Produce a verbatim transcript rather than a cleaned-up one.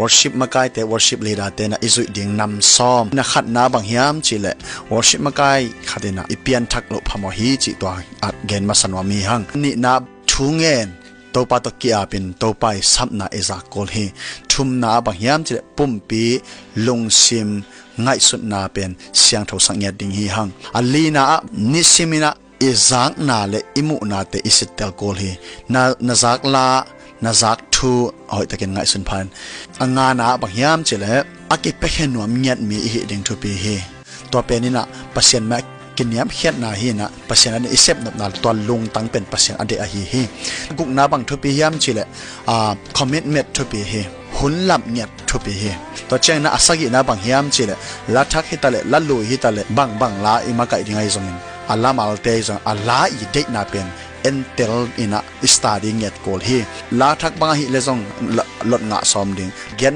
Worship makaite, worship leader te na i zuih ding nam sawm. Na khatna bang hiam cihleh, worship makai khat ina i pianthak loh phamawh hi cih tua at gen masa nuam hi hang. Nihna thu ngen, Topa tawh ki-apin Topa i sapna i zak kul hi. Thumna bang hiam cihleh pumpi lungsim ngaihsutna pen siangtho sak ngiat ding hi hang. A lina ah nisim ina i zakna le i muhnate i sittel kul hi. Na, na zak la, na zak thu hoihtakin ngaihsun phan. A ngana bang hiam cihleh a kipiakhiat nuam ngiat mi i hih ding thupi hi. Tua pen ina Pasian mah kiniamkhiatna hi ina Pasian a ding i sepnopna tua lungtang pen Pasian a deih ahi hi. Gukna bang thupi hiam cihleh, a, commitment thupi hi. Hun lap ngiat thupi hi. Tua ciangin a sagihna bang hiam cihleh, la thak hitaleh, la lui hitaleh, bangbang la i makaih ding ahi zongin, a la malte ahi zongin a la i deihna pen entel ina i study ngiat kul hi. La thak bang ahih leh zong la, lot ngah sawm ding. Giat